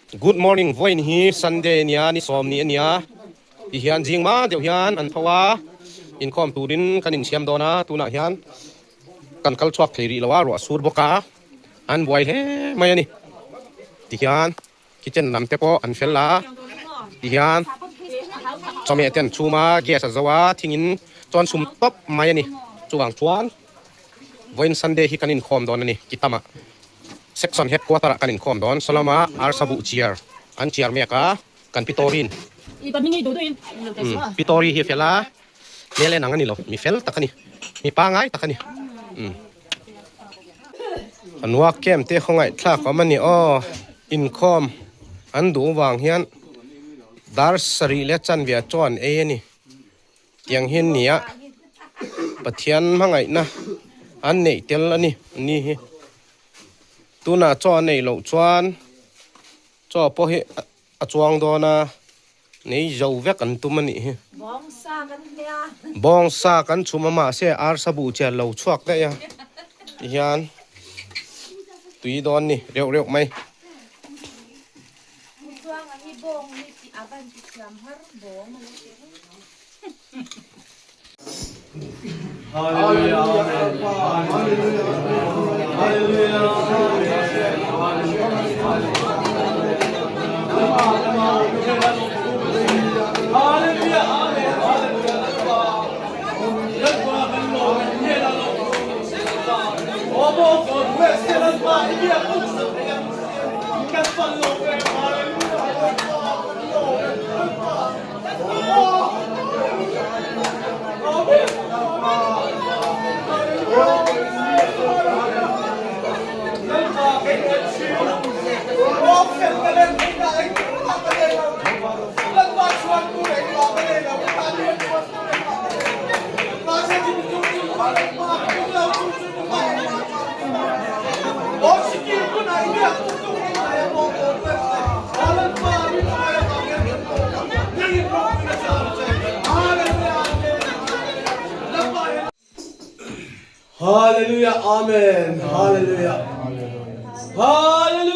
Good morning vawiin hi Sunday ania ni sawm ni ania ti hian zing ma deuh hian an tho a inkhawm turin kan insiam dawn a tunah hian kan kal chhuak thei rih lo a ruah sur bawk a an buai hle mai a ni ti hian kitchen lam te pawh an fel a ti hian chawhmeh te an chhum a gas a zo a thingin chuan sum tawp mai a ni chuvang chuan vawiin Sunday hi kan inkhawm dawn a ni kitamah. Section headquarter ah kan inkhawm dawn. Sawlama arsa buh chiar an chiar mek a, kan Pitori-in umm Pitori hi a fel a, hmel en ang a ni lo, mi fel tak a ni, mi pangai tak a ni umm. An work camp te khawngaihthlak awm a ni aw, inkhawm an duh vang hian dar sarih leh chanve ah chaw an ei a ni. Tiang hian nia Pathian hmangaihna an neih tel a ni ni hi. Tunah chaw a neih loh chuan chaw pawh hi a chuang dawn a, nei zo vek an tum a nih hi. Bawngsa kan chhum a mahse arsa buh chian lo chhuak daih a tihian tui dawn ni reuh reuh mai. Hallelujah Amen Hallelujah Hallelujah.